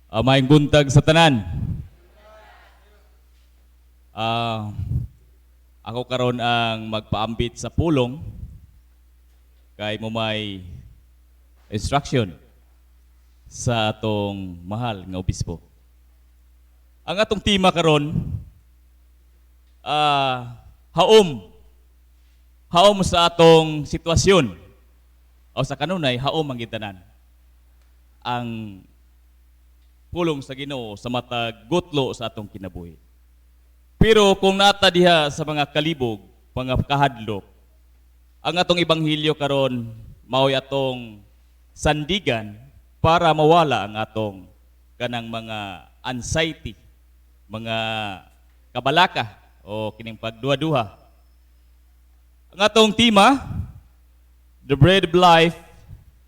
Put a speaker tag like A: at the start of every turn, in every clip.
A: Maayong buntag sa tanan. Ako karon ang magpaambit sa pulong kay mo may instruction sa atong mahal nga obispo. Ang atong tema karon, haom. Haom sa atong sitwasyon. O sa kanunay, haom ang gitanan. Ang pulong sa Ginoo sa matag gutlo sa atong kinabuhi. Pero kung nata diha sa mga kalibog, mga kahadlok, ang atong ebanghelyo karon mao'y atong sandigan para mawala ang atong kanang mga anxiety, mga kabalaka o kining pagduha-duha. Ang atong tema, the bread of life,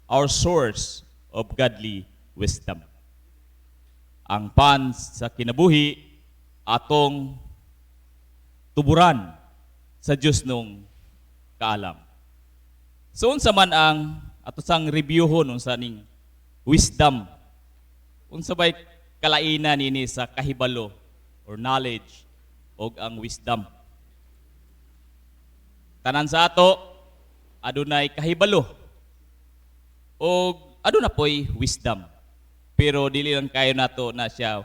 A: our source of godly wisdom. Ang pan sa kinabuhi, atong tuburan sa Diyos nung kaalam. So unsa man ang ato sang reviewhon, unsa ning wisdom? Unsa bay kalainan nini sa kahibalo or knowledge og ang wisdom? Tanan sa ato adunay kahibalo og aduna poy wisdom. Pero dili lang kayo nato na siya,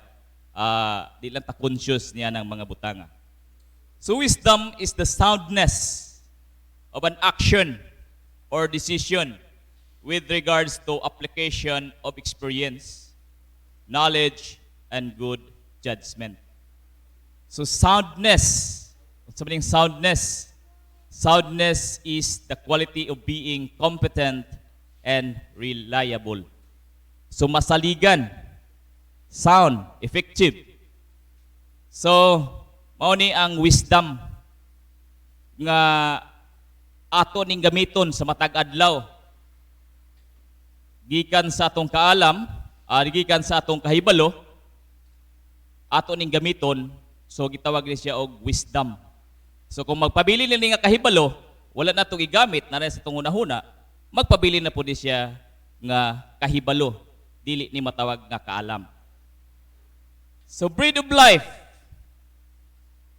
A: di lang ta conscious niya ng mga butanga. So wisdom is the soundness of an action or decision with regards to application of experience, knowledge, and good judgment. So soundness, what's something soundness? Soundness is the quality of being competent and reliable. So masaligan, sound, effective. So, mao ni ang wisdom nga ato ning gamiton sa matag adlaw. Gikan sa atong kaalam, gikan sa atong kahibalo, ato ning gamiton, so gitawag ni siya og wisdom. So kung magpabili ni nga kahibalo, wala na itong igamit, na sa itong hunahuna, magpabili na po di siya nga kahibalo, dili ni matawag nga kaalam. So bread of life.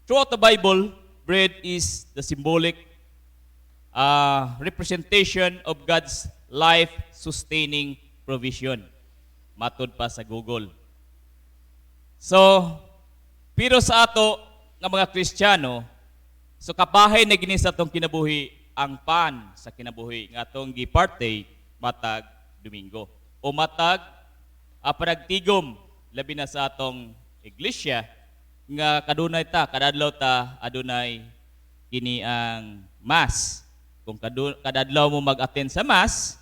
A: Throughout the Bible, bread is the symbolic representation of God's life-sustaining provision. Matod pa sa Google. So, pero sa ato nga mga Kristiyano, so kapahay na gini sa atong kinabuhi ang pan sa kinabuhi nga atong gipartake matag Domingo o matag panagtigom, labi na sa atong iglesia nga kadunay ta kadadlaw ta adunay kini ang mass. Kung kadadlaw mo mag-attend sa mass,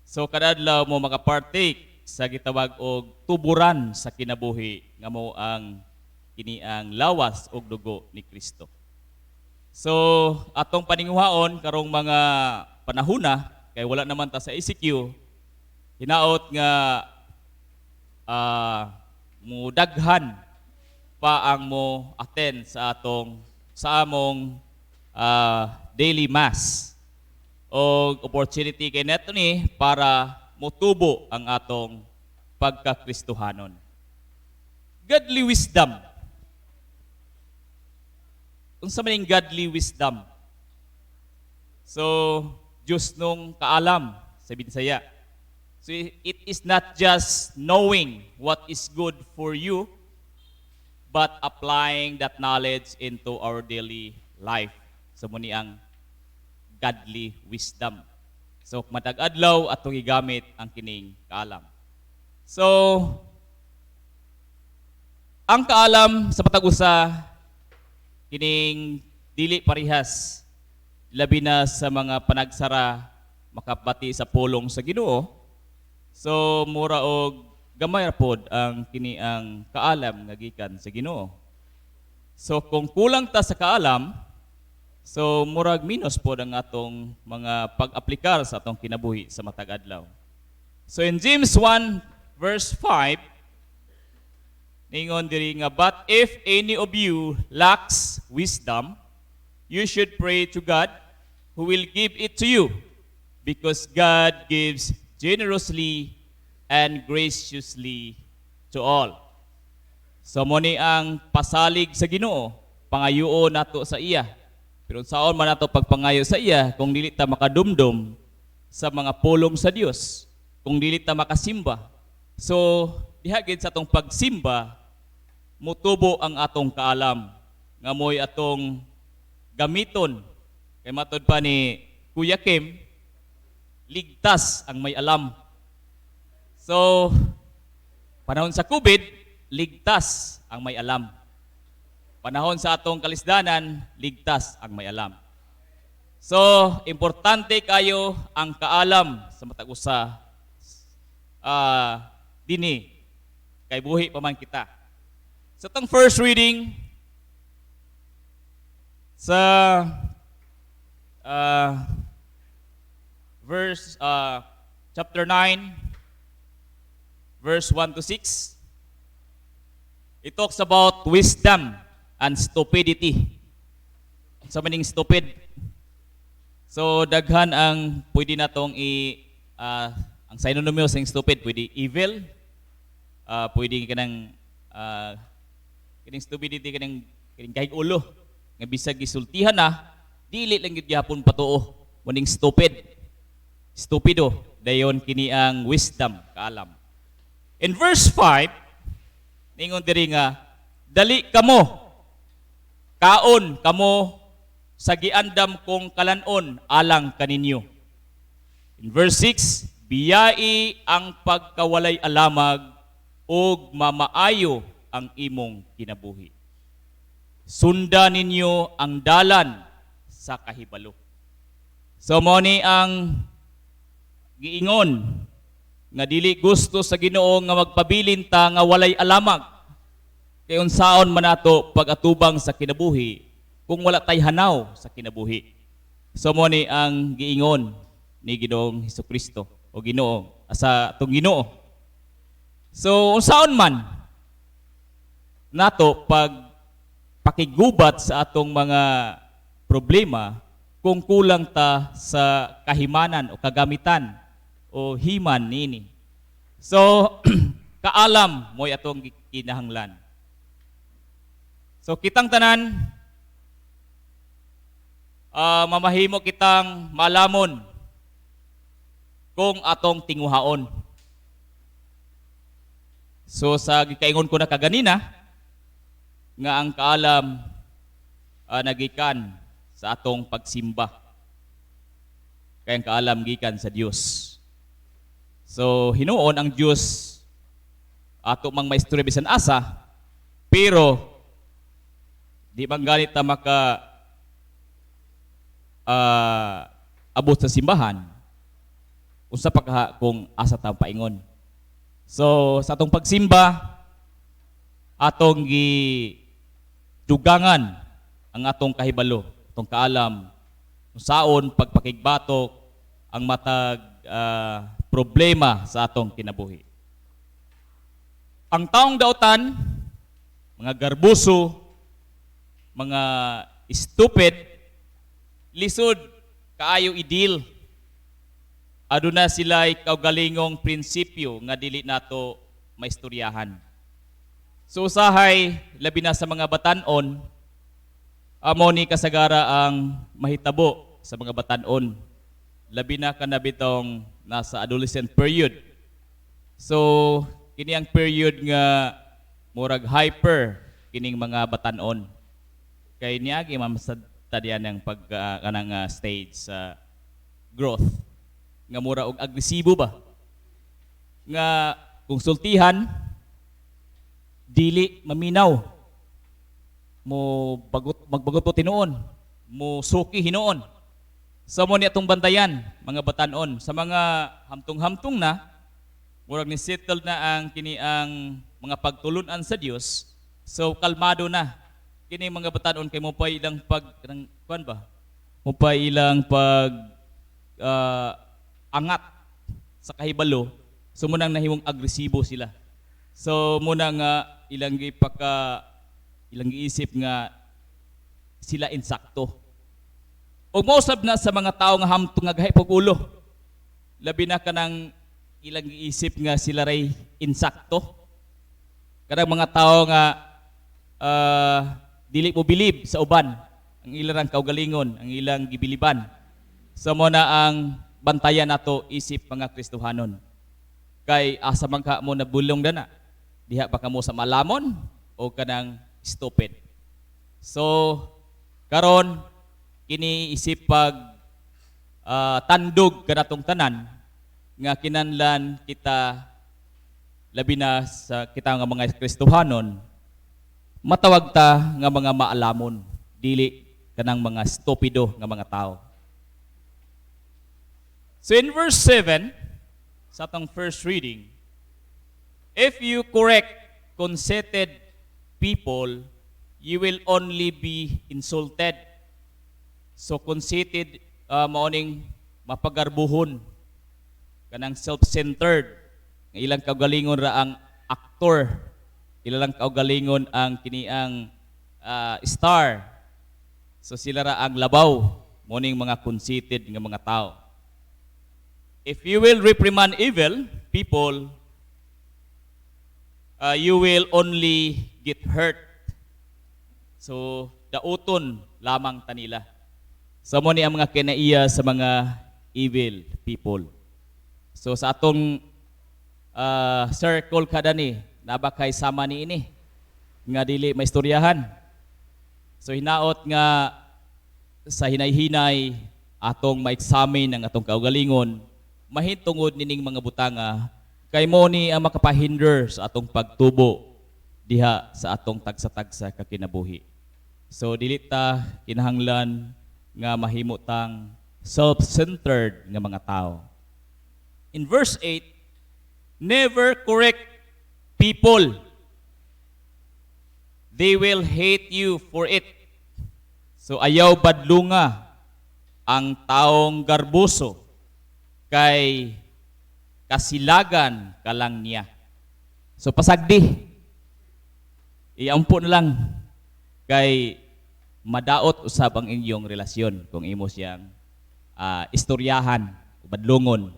A: so kadadlaw mo makapartake sa gitawag og tuburan sa kinabuhi nga mo ang kini ang lawas og dugo ni Kristo. So atong paninguhaon karong mga panahuna kay wala naman ta sa ECQ, hinaot nga mudaghan pa ang mo attend sa atong sa among daily mass o opportunity kay neto ni para motubo ang atong pagkakristohanon. Godly wisdom. Unsa man yung godly wisdom? So, Diyos nung kaalam sa Binsaya. So it is not just knowing what is good for you, but applying that knowledge into our daily life. So mao ni ang godly wisdom. So matag adlaw atong gigamit ang kining kaalam. So ang kaalam sa matag usa kining dili parehas, labi na sa mga panagsara makabati sa pulong sa Ginoo. So mura og gamay ra pod ang kini ang kaalam nga gikan sa Ginoo. So kung kulang ta sa kaalam, so murag minus pod ang atong mga pag-aplikar sa atong kinabuhi sa matag adlaw. So in James 1 verse 5, ningon diri nga, "But if any of you lacks wisdom, you should pray to God, who will give it to you, because God gives generously and graciously to all. So mo ni ang pasalig sa Ginoo, pangayuon nato sa iya. Pero saon man nato pagpangayo sa iya kung dili ta makadumdum sa mga pulong sa Dios, kung dili ta makasimba? So diha gid sa atong pagsimba mutubo ang atong kaalam nga mo'y atong gamiton. Kay matod pa ni Kuya Kim, ligtas ang may alam. So, panahon sa COVID, ligtas ang may alam. Panahon sa atong kalisdanan, ligtas ang may alam. So, importante kayo ang kaalam sa matag usa dini kay buhi pa man kita. Sa atong first reading sa verse chapter 9 verse 1 to 6, it talks about wisdom and stupidity. Sa maning stupid? So daghan ang pwede natong i ang synonym sa stupid, pwede evil, pwede kanang kining stupidity, kaning kahig ulo nga bisag gisultihan na, dili lang gid gyapon patuo, muning stupid, stupido. Dayon kini ang wisdom, kaalam. In verse 5, ningon diri nga, "Dali kamo, kaon kamo sa giandam kong kalanon alang kaninyo." In verse 6, "Biyai ang pagkawalay alamag ug mamaayo ang imong kinabuhi. Sunda ninyo ang dalan sa kahibalo." So mo ni ang giingon nga dili gusto sa Ginoo nga magpabilin ta nga walay alamag. Kay unsaon man nato pag-atubang sa kinabuhi kung wala tay hanaw sa kinabuhi? So mo ni ang giingon ni Ginoong Hesukristo o Ginoo sa atong Ginoo. So unsaon man nato pag pakigubat sa atong mga problema kung kulang ta sa kahimanan o kagamitan o himan nini? So kaalam mo'y atong kinahanglan. So kitang tanan mamahimo kitang malamon kung atong tinguhaon. So sa gikaingon ko na kaganina nga ang kaalam nagikan sa atong pagsimba. Kay ang kaalam gikan sa Dios. So hinuon ang Dios ato mang maistorya bisan asa, pero di man ganit ta maka abot sa simbahan, unsa pa kaha kung asa ta paingon? So sa atong pagsimba, atong gi dugangan ang atong kahibalo, atong kaalam saon pagpakigbatok ang matag problema sa atong kinabuhi. Ang taong dautan, mga garbuso, mga stupid, lisod kaayo i-deal. Aduna sila'y kaugalingong prinsipyo nga dili nato maistoryahan. So usahay, labi na sa mga batanon, amo ni kasagara ang mahitabo sa mga batanon. Labi na kana bitong nasa adolescent period. So kini ang period nga murag hyper kining mga batanon. Kay niagi man sa tadian ng pag kanang stage sa growth nga mura og agresibo ba nga kung sultihan dili maminaw, mo bagot, magbagot po tinuon, mo suki hinuon. So mo ni atong bantayan mga batanon. Sa mga hamtong-hamtong na, murag ni settled na ang kini ang mga pagtulunan sa Dios, so kalmado na kini mga batanon kay mo pa ilang pag kanang kuan ba, mo pa ilang pag angat sa kahibalo. So munang nahimong agresibo sila. So muna nga ilang gipaka ilang giisip nga sila insakto. Ug mausab na sa mga tao nga hamtong nga gahi pog ulo, labi na kanang ilang giisip nga sila ray insakto. Kanang mga tao nga dili mo bilib sa uban, ang ilang kaugalingon, ang ilang gibiliban. So mao na ang bantayan nato isip mga Kristohanon. Kay asa man ka mo nabulong dana? Diha ba kamo sa malamon o kanang stupid? So karon kini isip pag tandog kanatong tanan nga kinanlan kita, labi na sa kita nga mga Kristohanon, matawag ta nga mga maalamon, dili kanang mga stupido nga mga tao. So in verse 7 sa atong first reading, if you correct conceited people, you will only be insulted. So conceited, mao ning mapagarbuhon, kanang self-centered, nga ilang kaugalingon ra ang actor, ilang kaugalingon ang kiniang star. So sila ra ang labaw, mao ning mga conceited nga mga tao. If you will reprimand evil people, you will only get hurt. So dauton lamang tanila. So mao ni ang mga kinaiya sa mga evil people. So sa atong circle kada ni, naa ba kay sama ni ini nga dili maistoryahan? So hinaot nga sa hinay-hinay atong ma-examine ang atong kaugalingon mahintungod nining mga butanga, kay mao ni ang makapahinder sa atong pagtubo diha sa atong tagsa-tagsa ka kinabuhi. So dili ta kinahanglan nga mahimo tang self-centered nga mga tao. In verse 8, never correct people. They will hate you for it. So ayaw badlunga ang taong garboso kay kasilagan ka lang niya. So pasagdi. Iampo na lang kay madaot usab ang inyong relasyon kung imo siyang istoryahan, badlungon.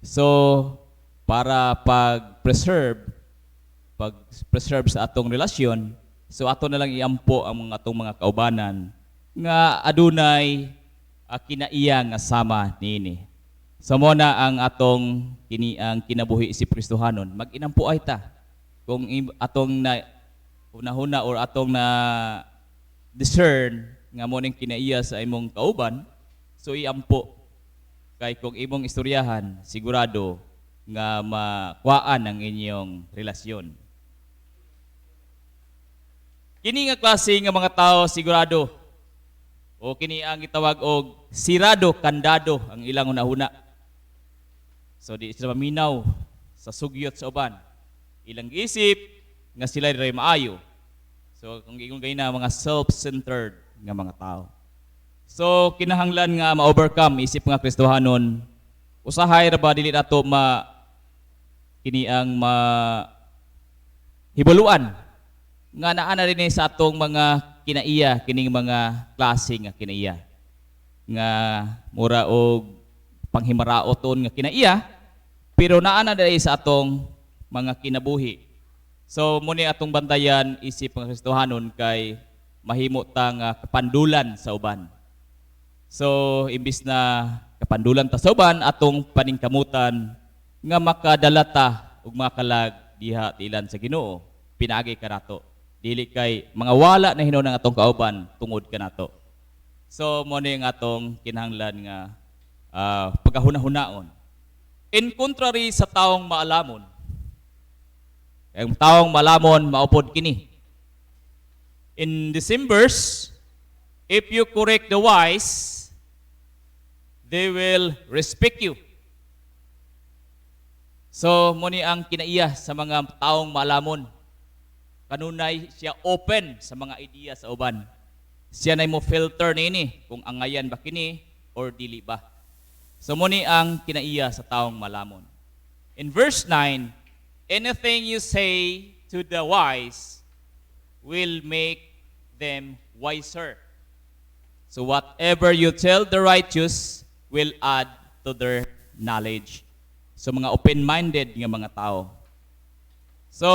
A: So para pag-preserve sa atong relasyon, so ato na lang iampo ang mga atong mga kaubanan nga adunay kinaiya nga sama niini. So mao na ang atong kini ang kinabuhi si Kristohanon, mag-inampo ay ta. Kung atong na hunahuna or atong na discern nga mao ning kinaiya sa imong kauban, so iampo, kay kung imong istoryahan, sigurado nga makuhaan ang inyong relasyon. Kini nga klase nga mga tao, sigurado o kini ang gitawag og sirado kandado ang ilang hunahuna. So di sila maminaw sa sugyot sa uban. Ilang giisip nga sila ray maayo. So kung giingon gay na mga self-centered nga mga tao. So kinahanglan nga ma-overcome isip nga Kristohanon. Usahay ra ba dili nato ma kini ang ma hibuluan nga naa na rin sa atong mga kinaiya kining mga klase nga kinaiya nga mura og panghimaraoton nga kinaiya, pero naa na diri sa atong mga kinabuhi. So mao ni atong bantayan isip mga Kristohanon kay mahimo ta nga kapandulan sa uban. So imbis na kapandulan ta sa uban, atong paningkamutan nga makadala ta ug makalag diha tilan sa Ginoo pinaagi kanato, dili kay mga wala na hinuon ang atong kauban tungod kanato. So mao ni ang atong kinahanglan nga pagahuna-hunaon. In contrary sa taong maalamon, ang taong maalamon maupod kini. In the same verse, if you correct the wise, they will respect you. So, mao ni ang kinaiya sa mga taong maalamon. Kanunay siya open sa mga ideya sa uban. Siya na mo filter nini kung angayan ba kini or dili ba. So mao ni ang kinaiya sa taong malamon. In verse 9, anything you say to the wise will make them wiser. So whatever you tell the righteous will add to their knowledge. So mga open-minded nga mga tao. So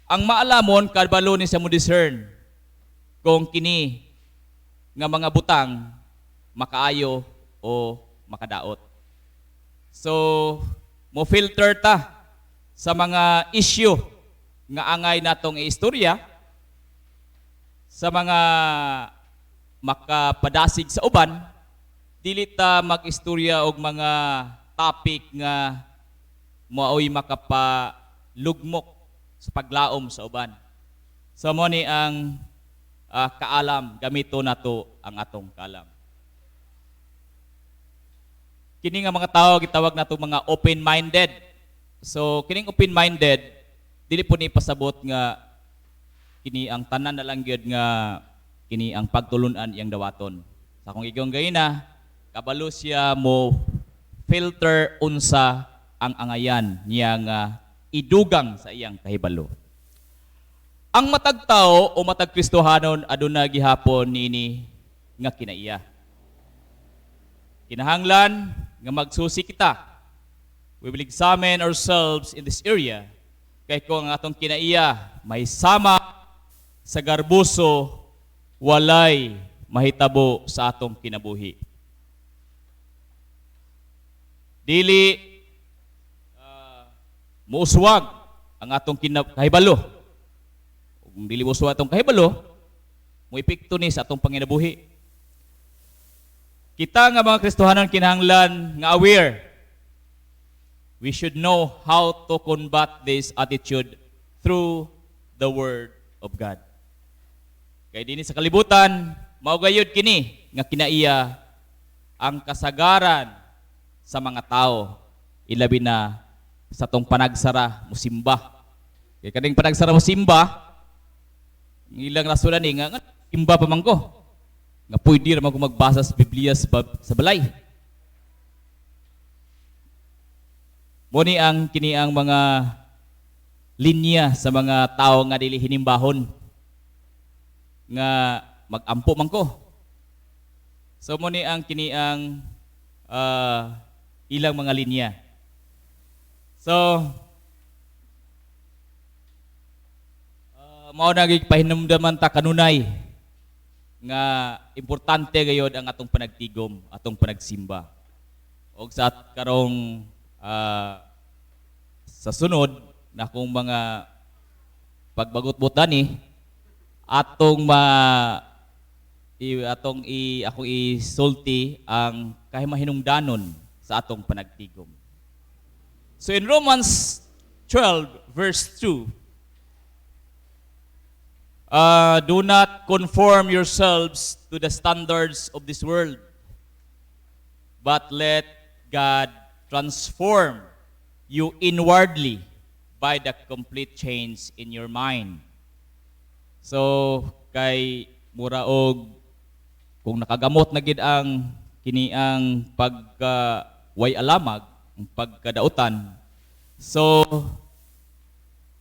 A: Ang maalamon, kabalo ni siya mo discern kung kini nga mga butang makaayo o makadaot. So, mo filter ta sa mga issue nga angay natong iistorya, sa mga makapadasig sa uban. Dili ta mag-istorya og mga topic nga maoy makapalugmok sa paglaom sa uban. So mo ni ang kaalam, gamito nato ang atong kaalam. Kini nga mga tao gitawag nato mga open-minded. So kining open-minded, dili po ni pasabot nga kini ang tanan na lang gyud nga kini ang pagtulunan iyang dawaton. Sa akong igong gayna, kabalo siya mo filter unsa ang angayan niya nga idugang sa iyang kahibalo. Ang matag tao o matag Kristohanon aduna gihapon niini nga kinaiya. Kinahanglan nga magsusi kita. We will examine ourselves in this area kay kung ang atong kinaiya may sama sa garbuso, walay mahitabo sa atong kinabuhi. Dili muuswag ang atong kahibalo. Kung dili muuswag atong kahibalo, moepekto ni sa atong panginabuhi. Kita nga mga Kristohanon kinahanglan nga aware. We should know how to combat this attitude through the Word of God. Kay dinhi sa kalibutan, mao gayud kini nga kinaiya ang kasagaran sa mga tao, ilabi na sa tong panagsara musimba. Kay kaning panagsara musimba, ang ilang rasulan ni nga simba pa man ko. Nga pwede ra man ko magbasa sa Biblia sa balay. Mo ni ang kini ang mga linya sa mga tao nga dili hinimbahon nga magampo man ko. So mo ni ang kini ang ilang mga linya. So mao na pahinumdaman ta kanunay nga importante gayod ang atong panagtigom, atong panagsimba. Og sa karong sa sunod na kung mga pagbagot-bot ni atong ma i, atong i akong isulti ang kahimahinungdanon sa atong panagtigom. So in Romans 12 verse 2, "Do not conform yourselves to the standards of this world, but let God transform you inwardly by the complete change in your mind." So kay mura og kung nakagamot na gid ang kini ang pagka way alamag, ang pagkadautan. So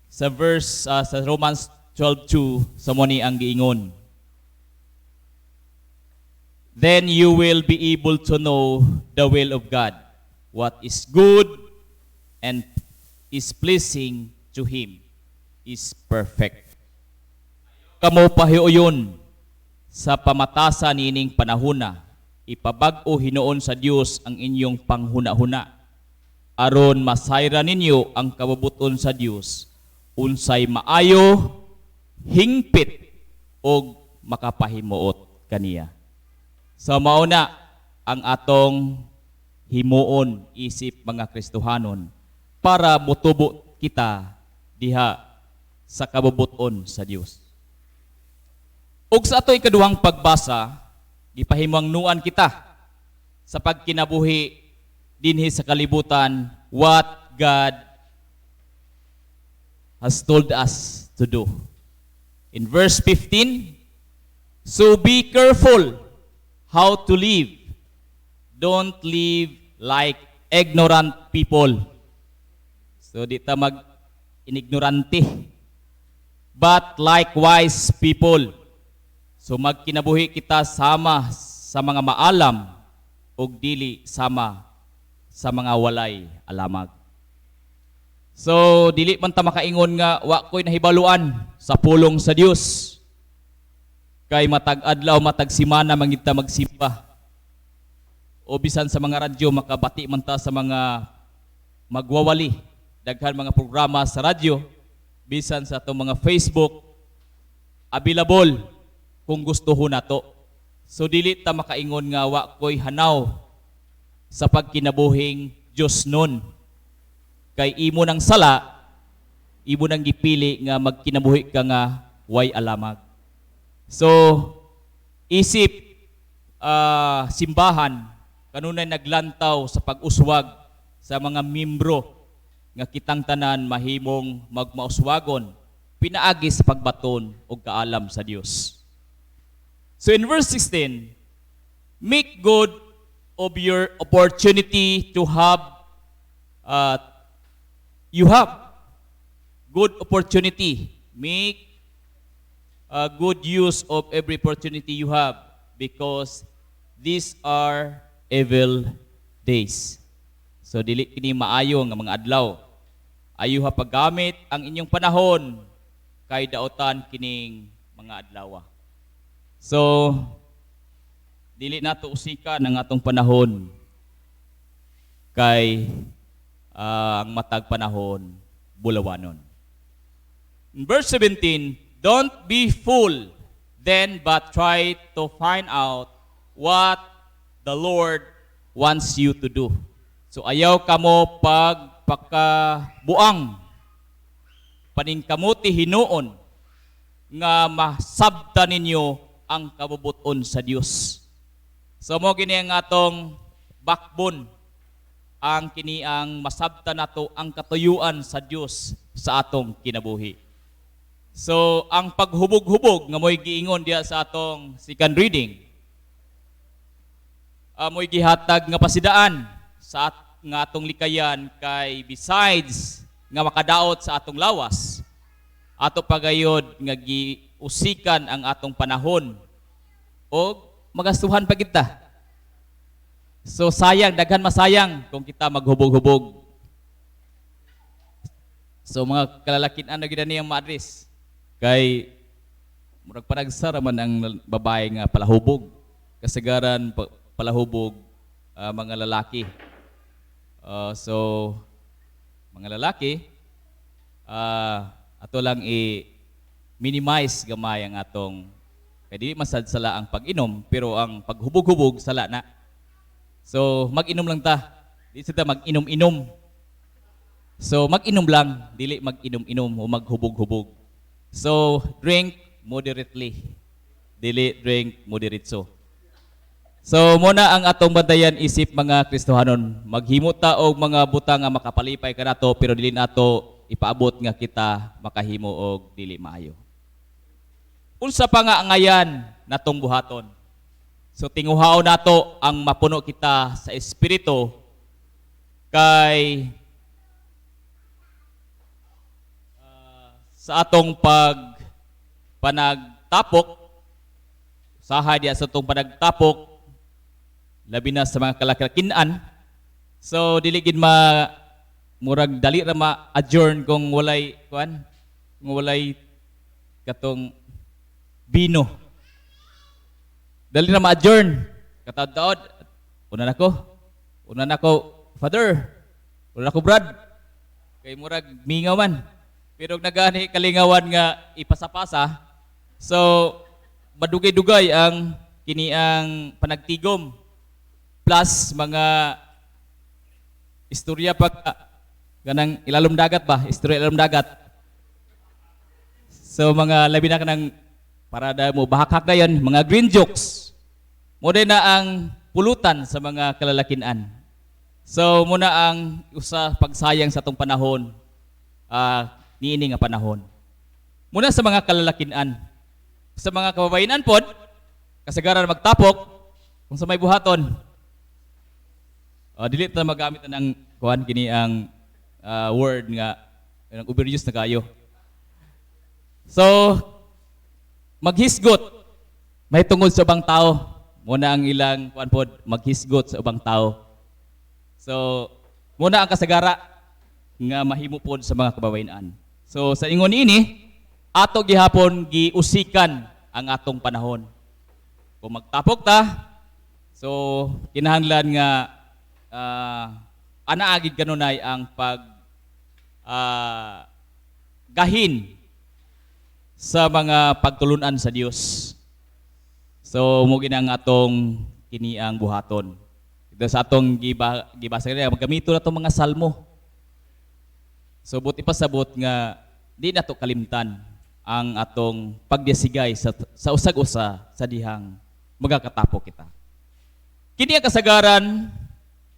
A: sa verse sa Romans 12:2 sa mo ni ang giingon. "Then you will be able to know the will of God, what is good and is pleasing to Him, is perfect." Kamo pahiuyon sa pamatasa niining panahona, ipabag-o hinuon sa Dios ang inyong panghuna-huna aron masayra ninyo ang kabubuton sa Dios, unsay maayo, hingpit og makapahimuot kaniya. So mauna ang atong himuon isip mga Kristohanon para motubo kita diha sa kabubuton sa Dios. Ug sa ato ikaduhang pagbasa, gipahimangnuan kita sa pagkinabuhi dinhi sa kalibutan, what God has told us to do. In verse 15, "So be careful how to live. Don't live like ignorant people." So di ta mag inignorante. "But like wise people." So magkinabuhi kita sama sa mga maalam ug dili sama sa mga walay alamag. So dili man ta makaingon nga wa ko'y nahibaluan sa pulong sa Dios. Kay matag adlaw, matag simana man gid ta magsimba. O bisan sa mga radyo, makabati man ta sa mga magwawali. Daghan mga programa sa radyo, bisan sa atong mga Facebook, available kung gusto ho nato. So dili ta makaingon nga wa ko'y hanaw sa pagkinabuhing Dios nun. Kay imo nang sala, imo nang gipili nga magkinabuhi ka nga way alamag. So, isip simbahan, kanunay naglantaw sa pag-uswag sa mga membro nga kitang tanan mahimong magmauswagon pinaagi sa pagbaton og kaalam sa Dios. So in verse 16, make good of your opportunity to have you have good opportunity. Make a good use of every opportunity you have because these are evil days. So dili kini maayo nga mga adlaw. Ayuha paggamit ang inyong panahon kay daotan kining mga adlaw. So dili nato usikan ang atong panahon kay ang matag panahon bulawanon. In verse 17, don't be fool then, but try to find out what the Lord wants you to do. So ayaw kamo pagpakabuang, paningkamuti hinuon nga masabta ninyo ang kabubuton sa Dios. So mo gini ang atong backbone, ang kini ang masabta nato ang katuyuan sa Dios sa atong kinabuhi. So ang paghubog-hubog nga mo'y giingon diha sa atong second reading, mo'y gihatag nga pasidaan sa nga atong likayan kay besides nga makadaot sa atong lawas, ato pagayod nga giusikan ang atong panahon o magastuhan pa kita. So sayang, daghan masayang kung kita maghubog-hubog. So mga kalalakin, ano gid niyang ma-address? Kay murag panagsara man ang babae nga palahubog. Kasagaran palahubog mga lalaki. So mga lalaki, ato lang i-minimize gamay ang atong, kay dili man sad sala ang pag-inom, pero ang paghubog-hubog sala na. So mag-inom lang ta. Di sa ta mag-inom-inom. So mag-inom lang, dili mag-inom-inom o maghubog-hubog. So drink moderately. Dili drink moderatso. So muna ang atong bantayan isip mga Kristohanon. Maghimo ta og mga butang nga makapalipay kanato, pero dili nato ipaabot nga kita makahimo og dili maayo. Unsa pa nga angayan natong buhaton? So tinguhaon nato ang mapuno kita sa espiritu kay sa atong pag panagtapok, usahay diya sa atong panagtapok, labi na sa mga kalakalakinan. So dili gid ma murag dali ra ma adjourn kung walay kuan, kung walay katong bino. Dali na ma-adjourn. Kataod-taod. Una na ko. Una na ko, Father. Una na ko, Brad. Kay murag mingaw man. Pero nagani kalingawan nga ipasapasa, so madugay-dugay ang kini ang panagtigom. Plus mga istorya pa kanang ilalom dagat ba? Istorya ilalom dagat. So mga labi na kanang para da mo bahakhak na yan, mga green jokes. Mo na ang pulutan sa mga kalalakinan. So muna ang usa pagsayang sa atong panahon, niini nga panahon. Muna sa mga kalalakinan. Sa mga kababayenan pod, kasagaran magtapok kung sa may buhaton. Dili ta magamit na ng kuan kini ang word nga ang overuse na kayo. So maghisgot may tungod sa ubang tao. Muna ang ilang kuan pod, maghisgot sa ubang tao. So muna ang kasagara. Nga mahimo pod sa mga kababayen-an. So sa ingon ini, ato gihapon giusikan ang atong panahon. Kung magtapok ta, so kinahanglan nga anaa gid kanunay ang pag gahin sa mga pagtulunan sa Dios. So mo gina ang atong kini ang buhaton. Ito sa atong gibasa kanina, maggamito na itong mga salmo. So buot ipasabot nga di nato kalimtan ang atong pagdiyasigay sa usag-usa sa dihang magakatapok kita. Kini ang kasagaran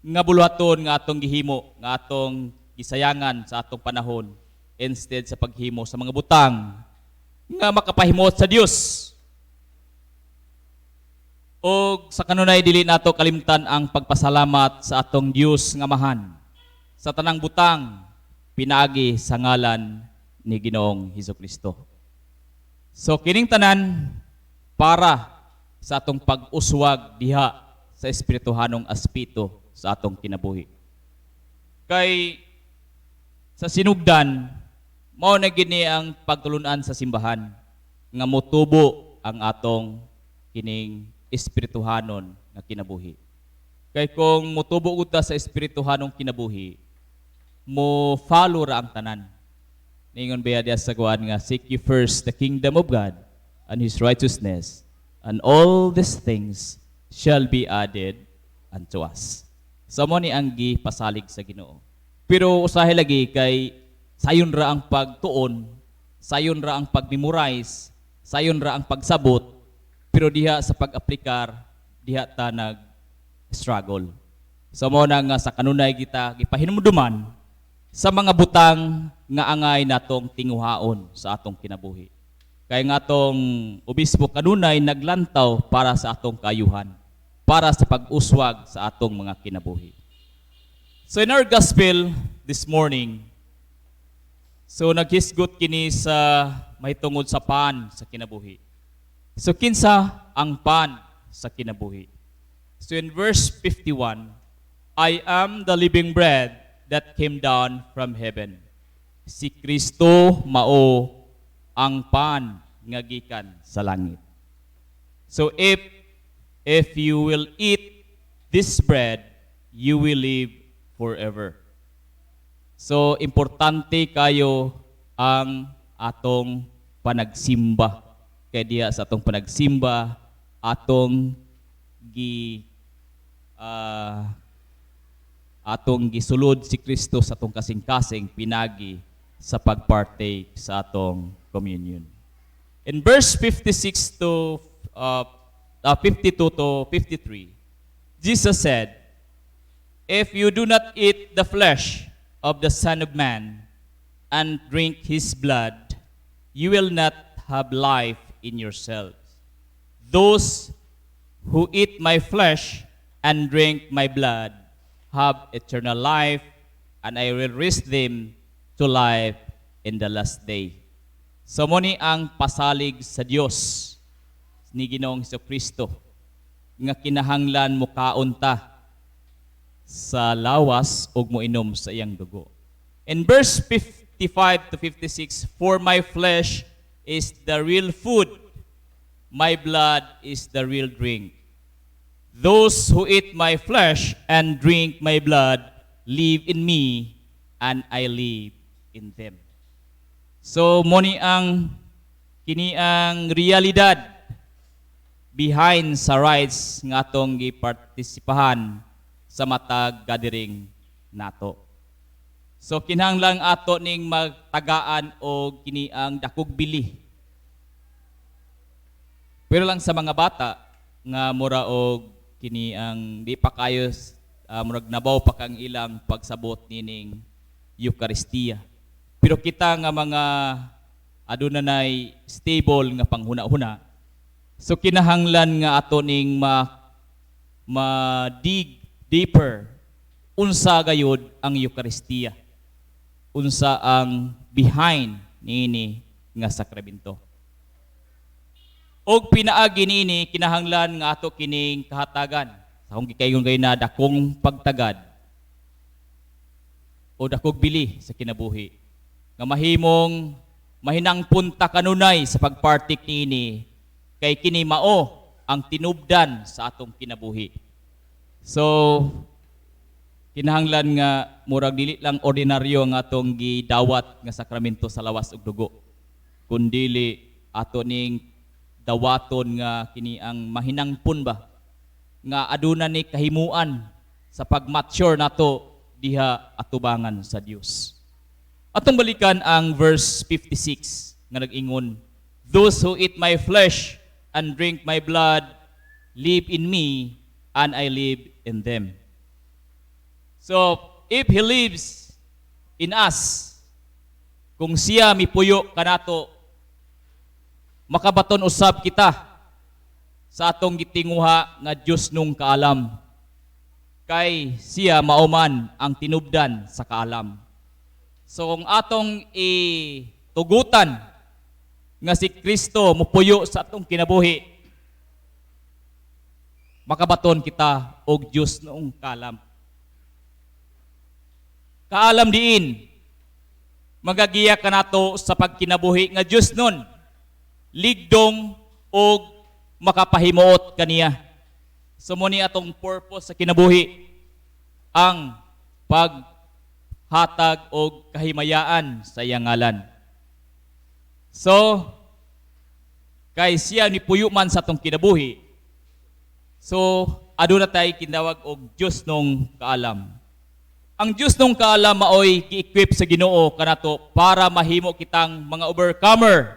A: nga buluhaton nga atong gihimo, nga atong gisayangan sa atong panahon instead sa paghimo sa mga butang nga makapahimot sa Dios. O sa kanunay, dili nato kalimtan ang pagpasalamat sa atong Dios nga Amahan sa tanang butang pinaagi sa ngalan ni Ginoong Hesus Kristo. So kining tanan para sa atong pag-uswag diha sa espirituhanong aspeto sa atong kinabuhi. Kay sa sinugdan, mao na gini ang pagtulunan sa simbahan nga motubo ang atong kining espirituhanon nga kinabuhi. Kay kung motubo ta sa espirituhanong kinabuhi, mo follow ra ang tanan. Ningon ba diya sa kuan nga, "Seek ye first the kingdom of God and His righteousness, and all these things shall be added unto us." So mo ni ang gipasalig sa Ginoo. Pero usahay lagi kay sayon ra ang pagtuon, sayon ra ang pag-memorize, sayon ra ang pagsabot, pero diha sa pag-aplikar, diha ta nag struggle. So mo na nga sa kanunay kita gipahinumduman sa mga butang nga angay natong tinguhaon sa atong kinabuhi. Kay nga atong obispo kanunay naglantaw para sa atong kaayuhan, para sa pag-uswag sa atong mga kinabuhi. So in our gospel this morning, so naghisgot kini sa mahitungod sa pan sa kinabuhi. So kinsa ang pan sa kinabuhi? So in verse 51, "I am the living bread that came down from heaven." Si Kristo mao ang pan nga gikan sa langit. So if you will eat this bread, you will live forever. So importante kayo ang atong panagsimba. Kay diha sa atong panagsimba, atong gisulod si Kristo sa atong kasing-kasing pinagi sa pagpartake sa atong communion. In verse 56 to 52 to 53, Jesus said, "If you do not eat the flesh of the Son of Man and drink his blood, you will not have life in yourselves. Those who eat my flesh and drink my blood have eternal life, and I will raise them to life in the last day." So mo ni ang pasalig sa Dios ni Ginoong Kristo nga kinahanglan mukaon ta sa lawas ug moinom sa iyang dugo. In verse 55 to 56, "For my flesh is the real food, my blood is the real drink. Those who eat my flesh and drink my blood live in me, and I live in them." So mo ni ang kini ang realidad behind sa rites nga atong gipartisipahan sa matag gathering nato. So kinahanglan ato ning magtagaan og kini ang dakog bili. Pero lang sa mga bata nga mura og kini ang di pa kayo murag nabaw pa kang ilang pagsabot nining Eucharistia. Pero kita nga mga aduna nay stable nga panghuna-huna, so kinahanglan nga ato ning ma dig deeper unsa gayud ang Eucharistia. Unsa ang behind niini nga sakramento. Og pinaagi niini, kinahanglan nga ato kining kahatagan. Sa akong gikaingon kay na dakong pagtagad. o dakog bili sa kinabuhi nga mahimong mahinangpon ta kanunay sa pagpartik niini, kay kini mao ang tinubdan sa atong kinabuhi. So kinahanglan nga murag dili lang ordinaryo ang atong gidawat nga sakramento sa lawas ug dugo, kundili ato ning dawaton nga kini ang mahinangpon ba nga aduna ni kahimuan sa pag-mature nato diha atubangan sa Dios. Atong balikan ang verse 56 nga nag-ingon, "Those who eat my flesh and drink my blood live in me and I live in them." So, if He lives in us, kung siya mipuyo kanato, makabaton usab kita sa atong gitinguha nga Dios nung kaalam. Kay siya mao man ang tinubdan sa kaalam. So kung atong itugutan nga si Kristo mupuyo sa atong kinabuhi, makabaton kita og Dios noong kaalam. Kaalam diin magagiya kanato sa pagkinabuhi nga Dios nun, ligdong og makapahimuot kaniya. So mao ni atong purpose sa kinabuhi, ang paghatag og kahimayaan sa iyang ngalan. So kay siya ni puyo man sa atong kinabuhi, so aduna tay kinawag og Dios nung kaalam. Ang Dios nung kaalam maoy gi-equip sa Ginoo kanato para mahimo kitang mga overcomer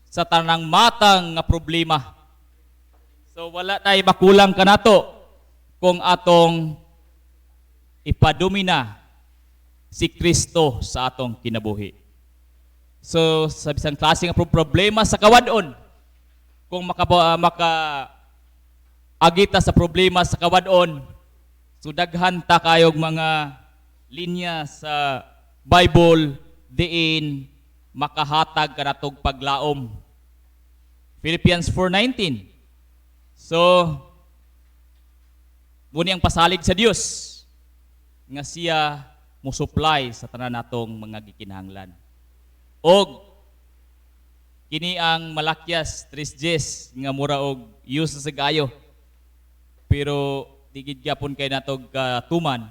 A: sa tanang matang nga problema. So wala tay makulang kanato kung atong ipadumina si Kristo sa atong kinabuhi. So sa bisang klase nga problema sa kawadon, kung maka agita sa problema sa kawadon, so daghan ta kayog mga linya sa Bible diin makahatag kanatog paglaom. Philippians 4:19. So mao ni ang pasalig sa Dios nga siya mo supply sa tanan natong mga gikinahanglan. Og kini ang Malakias 3:10 nga mura og use sa gayo. Pero di gid gyapon kay natog katuman.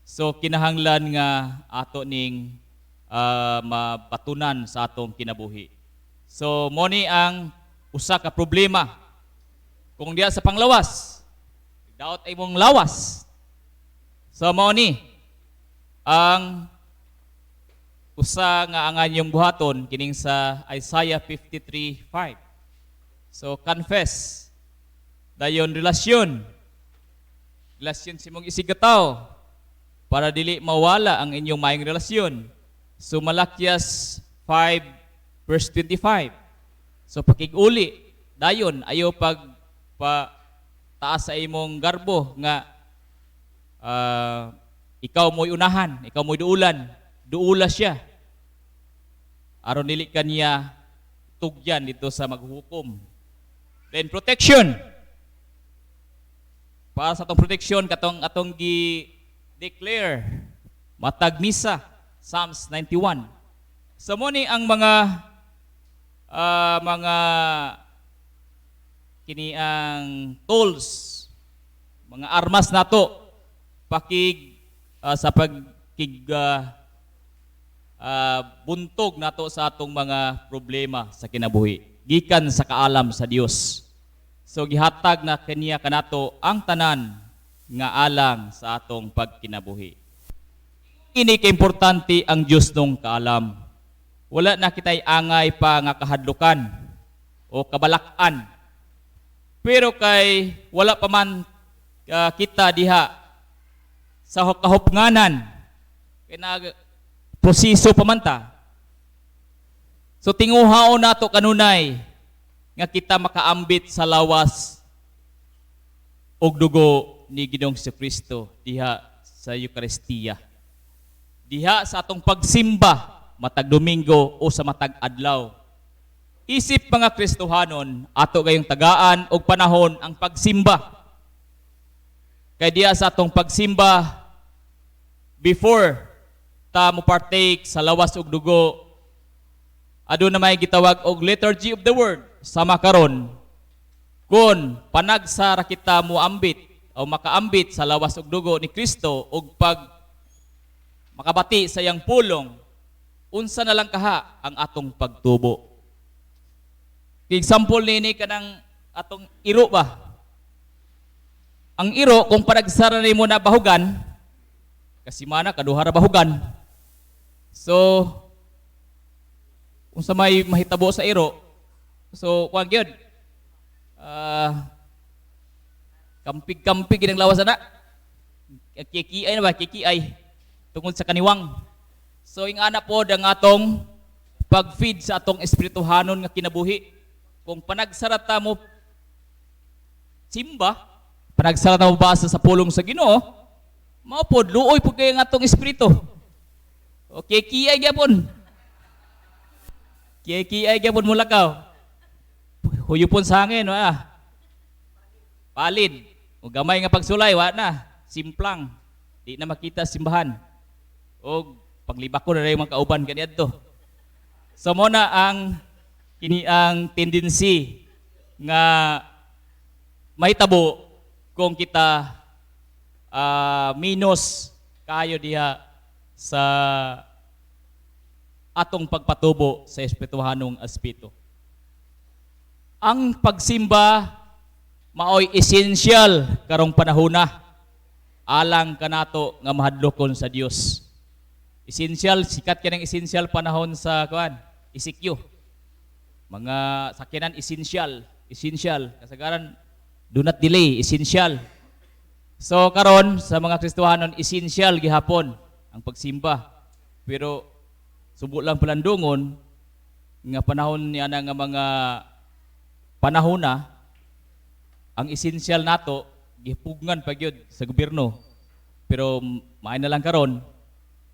A: So kinahanglan nga ato ning mabatunan sa atong kinabuhi. So mao ni ang usa ka problema. Kung diya sa panglawas, daot ay mong lawas. So mao ni ang usa nga angan yung buhaton kining sa Isaiah 53:5. So confess, dayon relasyon. Relasyon sa imong isigkatawo para dili mawala ang inyong maayong relasyon. So Malakias 5 verse 25. So pakig-uli dayon, ayo pag pa taas sa imong garbo nga ikaw mo'y unahan, ikaw mo'y duulan, duula siya. Aron dili kaniya tugyan dito sa maghukom. Then protection. Para sa atong protection, katong atong gi declare matag misa, Psalms 91. So mao ni ang mga kini ang tools, mga armas nato pakig sa pagkig buntog nato sa atong mga problema sa kinabuhi gikan sa kaalam sa Dios. So gihatag na kaniya kanato ang tanan nga alang sa atong pagkinabuhi. Ini kaimportante ang Dios nung kaalam. Wala na kitay angay pa nga kahadlukan o kabalakan. Pero kay wala pa man kita diha sa kahupnganan, kay nag proseso pa man ta. So tinguhaon nato kanunay nga kita makaambit sa lawas ug dugo ni Ginoong Kristo diha sa Eukaristiya. Diha sa atong pagsimba matag Domingo o sa matag adlaw. Isip mga Kristohanon, ato gayong tagaan og panahon ang pagsimba. Kay diha sa atong pagsimba before ta mo partake sa lawas ug dugo, aduna may gitawag og liturgy of the word. Sama karon, kung panagsa ra kita moambit o makaambit sa lawas ug dugo ni Kristo ug pag makabati sa iyang pulong, unsa na lang kaha ang atong pagtubo? Example nini, kanang atong iro ba? Ang iro, kung panagsara nimo na bahugan, kasi mana kaduha ra bahugan. So unsa may mahitabo sa iro? So kuan gyud. Kampig-kampig ang lawas ana. Kikiay na ba? Kikiay. Tungod sa kaniwang. So ingana po ang atong pag-feed sa atong espirituhanon nga kinabuhi. Kung panagsarata mo simba, panagsarata mo basa sa pulong sa Ginoo, mao pod luoy pod kay ang atong espiritu. Okay, kikiay gyapon. Kikiay gyapon mo lakaw. Huyupon sa hangin, wa. Palid. O gamay nga pagsulay, wa na. Simplang. Di na makita simbahan. O panglibak ko na rin mga kauban kaniadto. So mo na ang kini ang tendency nga mahitabo kung kita minus kayo diha sa atong pagpatubo sa espirituhanong aspeto. Ang pagsimba maoy essential karong panahona alang kanato nga mahadlokon sa Dios. Essential, sikat ka ng essential panahon sa kuan, ECQ. Mga sakyanan essential, essential. Kasagaran, do not delay, essential. So karon sa mga Kristohanon, essential gihapon ang pagsimba. Pero subo lang palandungon nga panahon niya na nga mga panahon na ang essential nato gipugngan pa gyud sa gobyerno. Pero maay na lang karon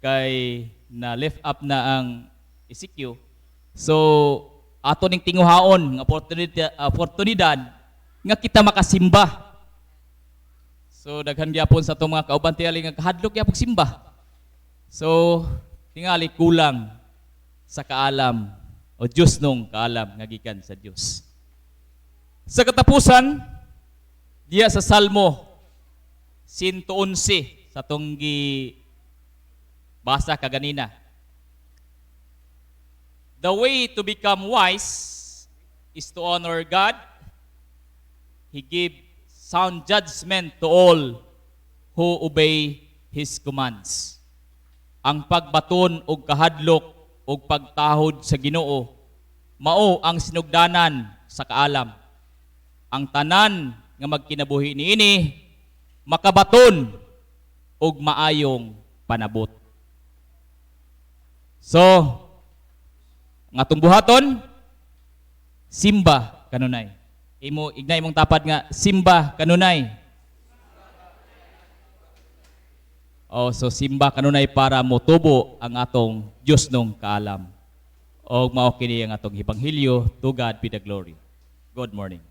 A: kay na lift up na ang ECQ. So ato ning tinguhaon nga oportunidad nga kita makasimba. So daghan gyapon sa atong mga kauban tingali nga kahadlok gyapon simba. So tingali kulang sa kaalam o Diyos nung kaalam nga gikan sa Dios. Sa katapusan, diya sa Salmo 111 sa atong gi basa kaganina. The way to become wise is to honor God. He give sound judgment to all who obey His commands. Ang pagbaton og kahadlok og pagtahod sa Ginoo mao ang sinugdanan sa kaalam. Ang tanan nga magkinabuhi niini makabaton og maayong panabot. So, ang atong buhaton, simba kanunay. Imo ignay imong tapad nga simba kanunay. Oh, so simba kanunay para motubo ang atong Dios nung kaalam. Og mao kini ang atong ebanghelyo. To God be the glory. Good morning.